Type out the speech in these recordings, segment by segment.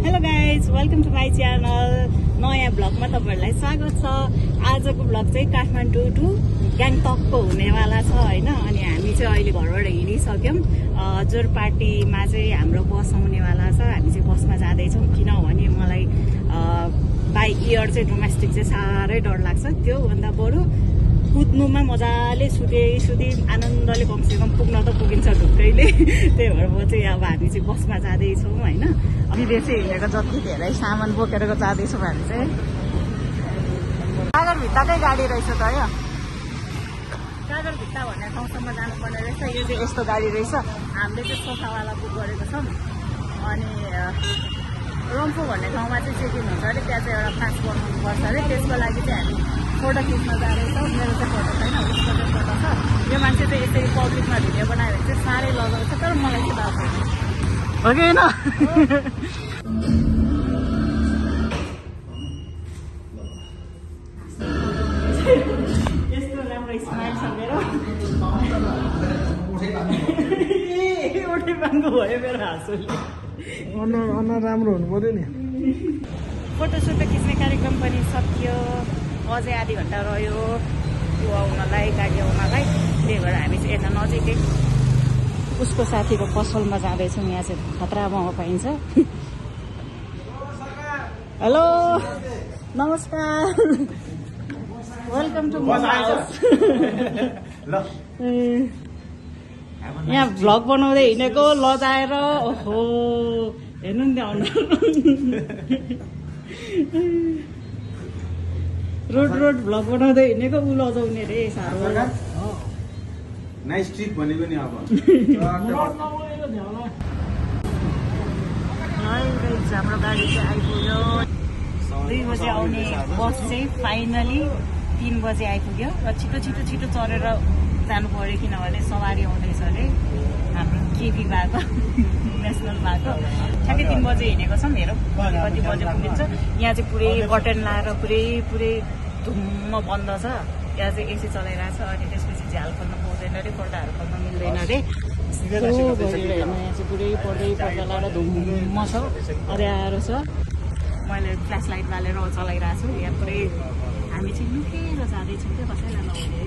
Hello guys, welcome to my channel. नयाँ ब्लगमा तपाईहरुलाई स्वागत छ। आजको ब्लग चाहिँ काठमाडौँ टु गान्तोकको हुनेवाला छ हैन। अनि हामी चाहिँ अहिले घरबाट हिँडिसक्यौं। जोरपाटीमा चाहिँ हाम्रो बस आउनेवाला छ। हामी चाहिँ बसमा जाँदैछौँ किनभने मलाई बाई एयर चाहिँ डोमेस्टिक चाहिँ साह्रै डर लाग्छ। त्यो भन्दा बरु कुद्नुमा मजाले सुधी आनन्दले कमसेकम पुग्न त पुगिन्छ ढुक्कैले। त्यही भएर म चाहिँ अब हामी चाहिँ बसमा जाँदैछौँ हैन। विदेशी हिँडेको जति धेरै सामान बोकेर जाँदैछौँ हामी चाहिँ। कागरभित्ताकै गाडी रहेछ त यो। कागरभित्ता भन्ने ठाउँसम्म जानुपर्ने रहेछ। यो चाहिँ यस्तो गाडी रहेछ। हामीले चाहिँ सोफावाला बुक गरेको छौँ। अनि रम्फू भन्ने ठाउँमा चाहिँ चेकिङ हुन्छ अरे, त्यहाँ चाहिँ एउटा पास बनाउनु पर्छ अरे। त्यसको लागि चाहिँ हामी फोटो खिच्न जाँदैछौँ। मेरो चाहिँ फोटो छैन, उसको चाहिँ फोटो छ। यो मान्छे चाहिँ यसरी पब्लिकमा भिडियो बनायो भने चाहिँ साह्रै लगाउँछ, तर मलाई चाहिँ बात छैन हो कि होइन। यस्तो राम्रो स्माइल छ मेरो। एउटै बाङ्गो भयो मेरो हाँसोले। अनुहार राम्रो हुनु पर्यो नि। फोटोसोटो खिच्ने कार्यक्रम पनि सकियो। अझै आधी घन्टा रह्यो त्यो आउनलाई, गाडी आउनलाई। त्यही भएर हामी चाहिँ यता नजिकै उसको साथीको पसलमा जाँदैछौँ। यहाँ चाहिँ खतरा मोमो पाइन्छ। हेलो नमस्कार, वेलकम टु मोमो हाउस। यहाँ भ्लग बनाउँदै हिँडेको लजाएर ओहो हेर्नु नि त्यहाँ रोड भ्लग बनाउँदै हिँडेको ऊ लजाउने रे साह्रो। नाइस ट्रिप भनेको नि अब हाम्रो गाडी चाहिँ आइपुग्यो। 2 बजे आउने बस चाहिँ फाइनली 3 बजे आइपुग्यो। र छिटो चढेर जानु पर्यो किनभने सवारी आउँदैछ अरे। हाम्रो केपी भएको नेसनल भएको ठ्याक्कै 3 बजे हिँडेको छौँ। हेरौँ कति बजे पुगिन्छ। यहाँ चाहिँ पुरै कर्टेन लाएर पुरै धुम्म बन्द छ। यहाँ चाहिँ एसी चलाइरहेको छ। अनि त्यसपछि झ्याल खोल्न पाउँदैन अरे, पर्दाहरू खोल्न मिल्दैन अरे। यहाँ चाहिँ पुरै पर्दा लाएर धुम्म छ, अँध्यारो छ। मैले फ्ल्यास लाइट बालेर चलाइरहेको छु। यहाँ पुरै हामी चाहिँ लुकेर जाँदैछौँ क्या, कसैलाई नहुने।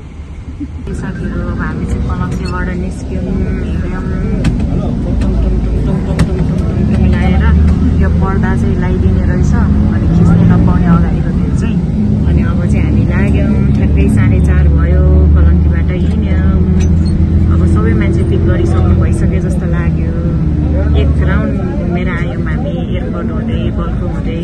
साथीहरू अब हामी चाहिँ पलङ्गीबाट निस्क्यौँ, हिँड्यौँ टुङ लगाएर। यो पर्दा चाहिँ लगाइदिने रहेछ। अनि खिच्नै नपाउने अगाडिको त्यो चाहिँ। अनि अब चाहिँ हामी लाग्यौँ। ठ्याक्कै 4:30 भयो। पलङ्गीबाट हिँड्यौँ। अब सबै मान्छे पिक गरिसक्नु भइसक्यो जस्तो लाग्यो। एक राउन्ड घुमेर आयौँ हामी, एयरपोर्ट हुँदै बल्खु हुँदै।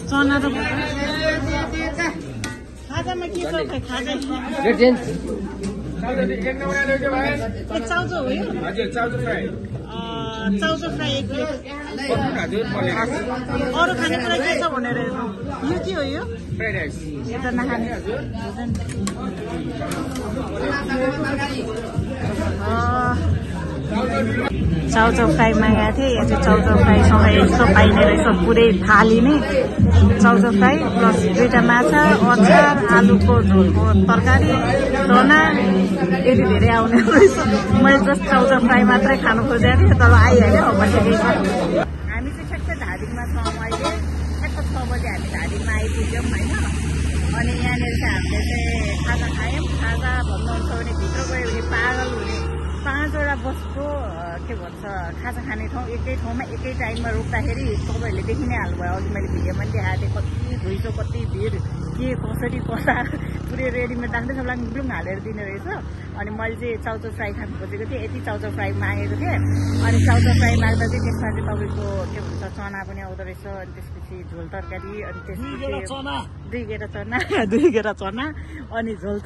चना त खाजामा के छ? खाजा चाउचो हो यो? चाउचो फ्राई 1 प्लेट। अरू खानेकुरा के छ भनेर यो के हो? यो यता नखाने चाउचाउ फ्राई मागेको थिएँ। यहाँ चाहिँ चाउचाउ फ्राईसँग यस्तो पाइने रहेछ पुरै थाली नै। चाउचाउ फ्राई प्लस 2टा माछा, अचार, आलुको झोलको तरकारी, चना, यति धेरै आउने रहेछ। मैले जस्ट चाउचाउ फ्राई मात्रै खानु खोजेको थिएँ, तर आइहाल्यो। अब ठिकै छ। हामी चाहिँ ठ्याक्कै धादिङमा छौँ अहिले। ठ्याक्क 6 बजे हामी धादिङमा आइपुग्यौँ होइन। अनि यहाँनिर चाहिँ हामीले चाहिँ खाजा खायौँ। खाजा भन्नुहुन्छ भने भित्र गयो भने पागल हुने 5वटा बसको के भन्छ खाजा खाने ठाउँ एकै ठाउँमा एकै टाइममा रोक्दाखेरि तपाईँहरूले देखि नै हाल्नुभयो। अघि मैले भिडियोमा पनि देखाएको थिएँ कति घुइँचो, कति भिड, के कसरी कता पुरै रेडीमेड राख्दै सबलाई ब्लुङ हालेर दिने रहेछ। अनि मैले चाहिँ चाउचाउ फ्राई खानु खोजेको थिएँ। यति चाउचाउ फ्राई मागेको थिएँ। अनि चाउचाउ फ्राई माग्दा चाहिँ त्यसमा चाहिँ तपाईँको के भन्छ चना पनि आउँदो रहेछ। अनि त्यसपछि झोल तरकारी, अनि त्यसपछि 2 गेरा चना, अनि झोल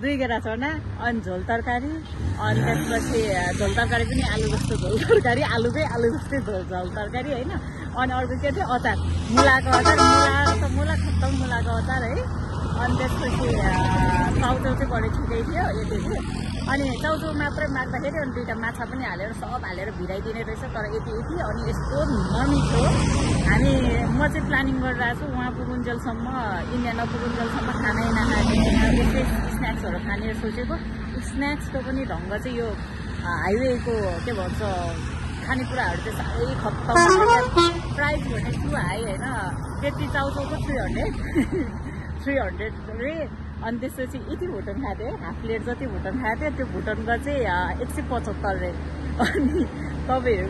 2 गेरा चना, अनि झोल तरकारी। अनि त्यसपछि झोल तरकारी पनि आलु जस्तो झोल तरकारी, आलुकै आलु जस्तै झोल तरकारी होइन। अनि अर्को के थियो? अचार, मुलाको अचार। मुला खत्तम मुलाको अचार है। अनि त्यसपछि चाउचाउ चाहिँ बढी छिटै थियो यति थियो अनि चाउचाउ मात्रै माग्दाखेरि अनि 2टा माछा पनि हालेर सब हालेर भिराइदिने रहेछ तर यति अनि यस्तो नमिठो हामी म चाहिँ प्लानिङ गरिरहेको छु उहाँ पुगुन्जेलसम्म इन्डिया नपुगुन्जेलसम्म खानै नखाने यसै स्न्याक्सहरू खाने सोचेको स्न्याक्सको पनि ढङ्ग चाहिँ यो हाइवेको के भन्छ खानेकुराहरू चाहिँ साह्रै खत्तम प्राइस भने टु हाई होइन त्यति चाउचाउको 300 रे अनि त्यसपछि यति भुटन खाएको थिएँ हाफ प्लेट जति भुटन खाएको थिएँ त्यो भुटनको चाहिँ 175 रे अनि तपाईँहरू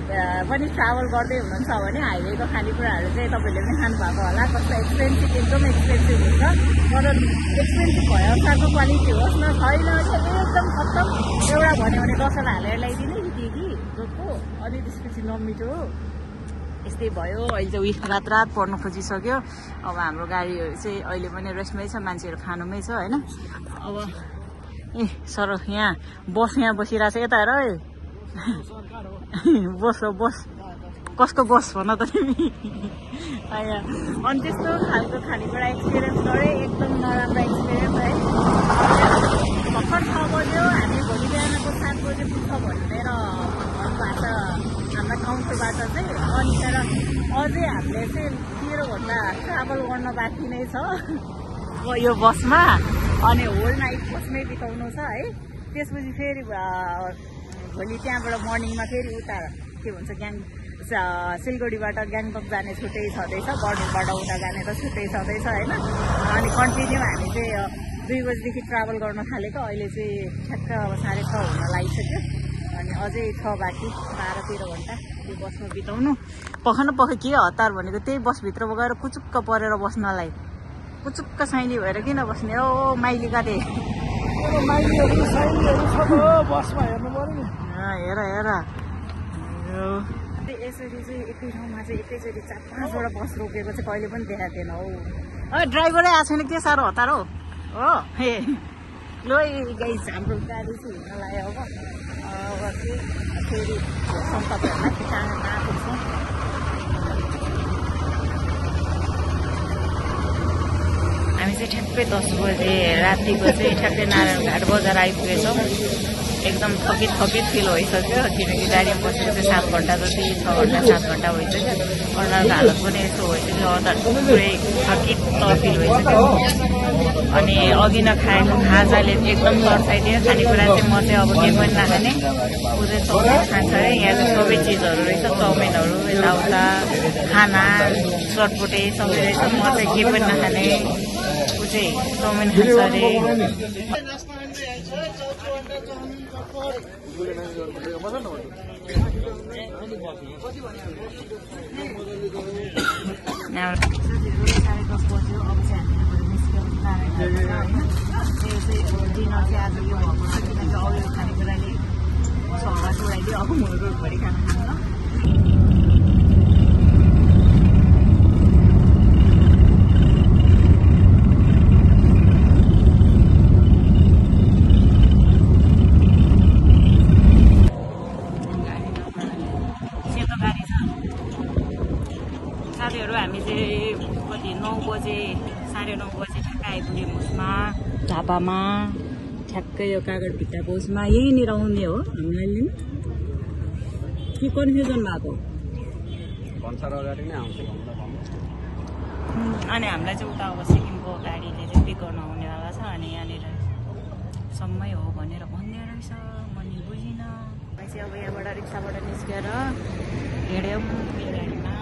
पनि ट्राभल गर्दै हुनुहुन्छ भने हाइवेको खानेकुराहरू चाहिँ तपाईँहरूले पनि खानुभएको होला कस्तो एक्सपेन्सिभ एकदम एक्सपेन्सिभ हुन्छ तर एक्सपेन्सिभ भए अनुसारको क्वालिटी होस् न छैन एकदम खत्तम एउटा भन्यो भने 10 हालेर ल्याइदिने कि जोको अनि त्यसपछि नमिठो यस्तै भयो अहिले चाहिँ रात पर्नु खोजिसक्यो अब हाम्रो गाडीहरू चाहिँ अहिले पनि रेस्टमै छ मान्छेहरू खानुमै छ होइन अब ए सर यहाँ बसिरहेको छ यता हेर है बस कसको बस भन त तिमी अनि त्यस्तो खालको खानेकुरा एक्सपिरियन्स गरेँ एकदम नराम्रो एक्सपिरियन्स है भर्खर 6 बज्यो हामी भोलि बिहानको 7 बजे पुग्छ भनेर भन्नुभएको छ हाम्रो काउन्टरबाट चाहिँ अनि तर अझै हामीले चाहिँ 13 घन्टा ट्राभल गर्न बाँकी नै छ यो बसमा अनि होल नाइट बसमै बिताउनु छ है त्यसपछि फेरि भोलि त्यहाँबाट मर्निङमा फेरि उता के भन्छ सिलगढीबाट गान्तोक जाने छुट्टै छँदैछ बर्डरबाट उता जाने त छुट्टै छँदैछ होइन अनि कन्टिन्यू हामी चाहिँ 2 बजीदेखि ट्राभल गर्न थालेको अहिले चाहिँ ठ्याक्क अब 6:30 हुन लागिसक्यो अनि अझै 6 बाँकी 12-13 घन्टा त्यो बसमा बिताउनु पख के हतार भनेको त्यही बसभित्र गएर कुचुक्क परेर बस्नलाई कुचुक्क साइली भएर किन बस्ने हो माइली काटे हेर यसरी चाहिँ एकै ठाउँमा चाहिँ एकैचोटि 4-5वटा बस रोकेको चाहिँ कहिले पनि देखाएको थिएन हौ ड्राइभरै आएको छैन के साह्रो हतार हो हे लो गाइस हाम्रो गाडी चाहिँ हिँड्न लाग्यो अब फेरि तपाईँहरूलाई कहाँ आएको छ हामी चाहिँ ठ्याक्कै 10 बजे रातिको चाहिँ ठ्याक्कै नारायण घाट बजार आइपुगेछौँ एकदम थकित फिल भइसक्यो किनकि गाडीमा बसेको चाहिँ 7 घन्टा जति 6 घन्टा 7 घन्टा भइसक्यो अनुहारको हालत पनि यस्तो भइसक्यो अन्त पुरै थकित फिल भइसक्यो अनि अघि नखाएको खाजाले एकदम तर्साइदियो खानेकुरा चाहिँ म चाहिँ अब केही पनि नखाने ऊ चाहिँ चाउमिन खान्छ अरे यहाँ चाहिँ सबै चिजहरू रहेछ चाउमिनहरू यताउता खाना चटपटे सबै रहेछ म चाहिँ केही पनि नखाने ऊ चाहिँ चाउमिन खान्छ अरे डिनर चाहिँ आज यो भएको छ किनकि अरू खानेकुराले सौगात उडाइदियो अब म रोडभरि खाना खान्न साथीहरू हामी चाहिँ कति 9 बजे 9:30 बजे ठ्याक्कै आइपुग्यो उसमा झापामा ठ्याक्कै यो कागज भित्ताको उसमा यहीँनिर आउने हो हामीलाई के कन्फ्युजन भएको अनि हामीलाई चाहिँ उता अब सिक्किमको गाडीले चाहिँ पिक गर्न आउनेवाला छ अनि यहाँनिर सम्मै हो भनेर भन्ने रहेछ मैले बुझिनँ चाहिँ अब यहाँबाट रिक्साबाट निस्केर हिँड्यौँ गाडीमा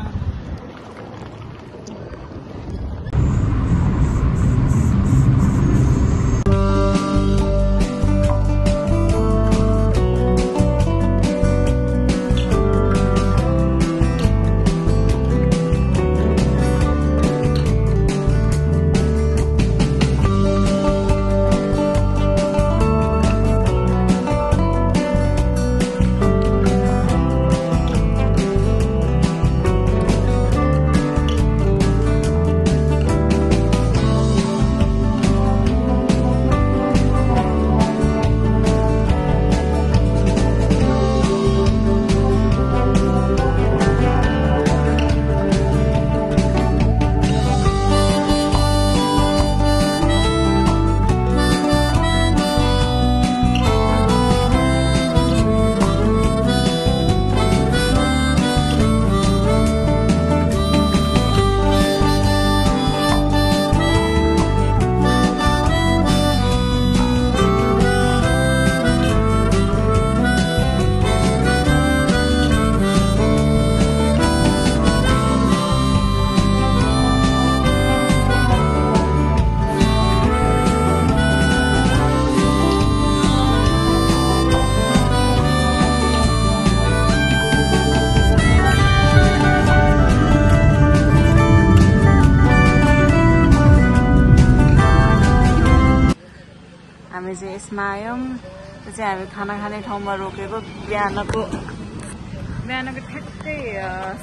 हामी चाहिँ यसमा आयौँ। त्यो चाहिँ हामी खाना खाने ठाउँमा रोकेको बिहानको ठ्याक्कै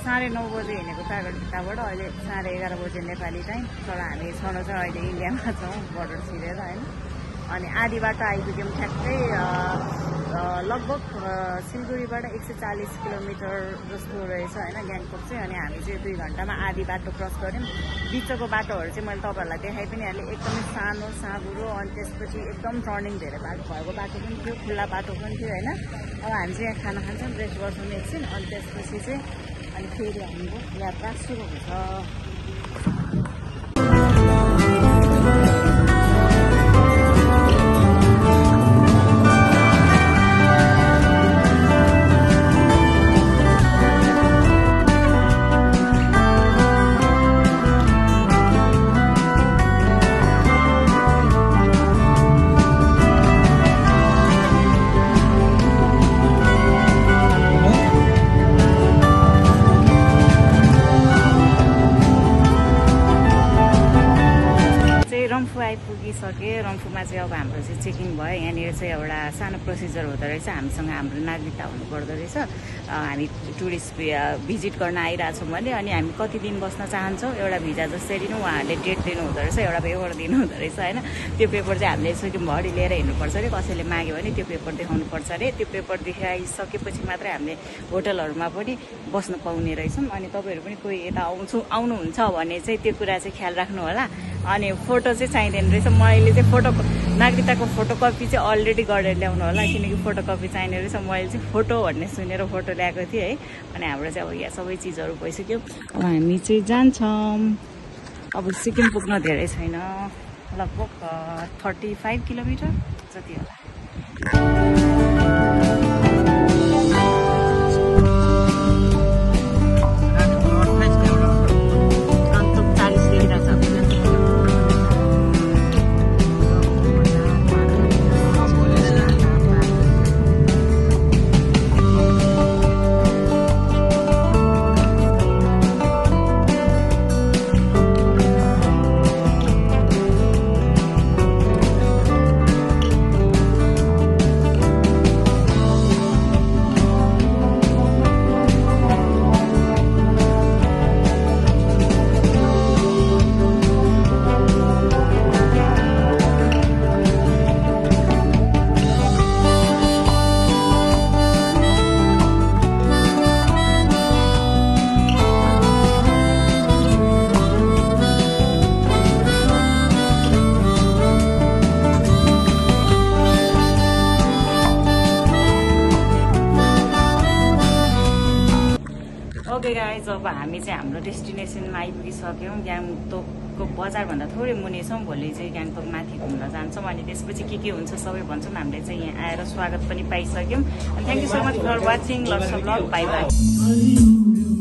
9:30 बजे हिँडेको कागडभित्रबाट अहिले 11:30 बजे नेपाली टाइम। तर हामी छन चाहिँ अहिले इन्डियामा छौँ बर्डर छिरेर होइन। अनि आधी बाटो आइपुग्यौँ ठ्याक्कै लगभग सिलगढीबाट 140 किलोमिटर जस्तो रहेछ होइन गान्तोक चाहिँ। अनि हामी चाहिँ 2 घन्टामा आधी बाटो क्रस गऱ्यौँ। बिचको बाटोहरू चाहिँ मैले तपाईँहरूलाई देखाइ पनि हालेँ, एकदमै सानो साँघुरो। अनि त्यसपछि एकदम टर्निङ धेरै भएको बाटो पनि थियो, खुल्ला बाटो पनि थियो होइन। अब हामी चाहिँ यहाँ खाना खान्छौँ, रेस्ट गर्छौँ एकछिन। अनि त्यसपछि चाहिँ अनि फेरि हाम्रो यात्रा सुरु हुन्छ। रम्फू आइपुगिसके। रम्फूमा चाहिँ अब हाम्रो चाहिँ चेकिङ भयो। यहाँनिर चाहिँ एउटा सानो प्रोसिजर हुँदो रहेछ। हामीसँग हाम्रो नागरिकता हुनुपर्दो रहेछ। हामी टुरिस्ट भिजिट गर्न आइरहेछौँ भने अनि हामी कति दिन बस्न चाहन्छौँ एउटा भिजा जसरी नै उहाँहरूले डेट दिनुहुँदो रहेछ, एउटा पेपर दिनुहुँदो रहेछ होइन। त्यो पेपर चाहिँ हामीले यसरी भरि लिएर हिँड्नुपर्छ अरे। कसैले माग्यो भने त्यो पेपर देखाउनुपर्छ अरे। त्यो पेपर देखाइसकेपछि मात्रै हामीले होटलहरूमा पनि बस्न पाउने रहेछौँ। अनि तपाईँहरू पनि कोही यता आउनुहुन्छ भने चाहिँ त्यो कुरा चाहिँ ख्याल राख्नु होला। अनि फोटो चाहिँ चाहिँदैन रहेछ। मैले चाहिँ नागरिकताको फोटोकपी चाहिँ अलरेडी गरेर ल्याउनु होला, किनकि फोटोकपी चाहिने रहेछ। मैले चाहिँ फोटो भन्ने सुनेर फोटो ल्याएको थिएँ है। अनि हाम्रो चाहिँ अब यहाँ सबै चिजहरू भइसक्यो। अब हामी चाहिँ जान्छौँ। अब सिक्किम पुग्न धेरै छैन, लगभग 35 किलोमिटर जति होला। ओके गाइज, अब हामी चाहिँ हाम्रो डेस्टिनेसनमा आइपुगिसक्यौँ। गान्तोकको बजारभन्दा थोरै मुनि छौँ। भोलि चाहिँ गान्तोक माथि घुम्न जान्छौँ। अनि त्यसपछि के हुन्छ सबै भन्छौँ। हामीले चाहिँ यहाँ आएर स्वागत पनि पाइसक्यौँ। Thank you so much for watching. Lots of love, bye by.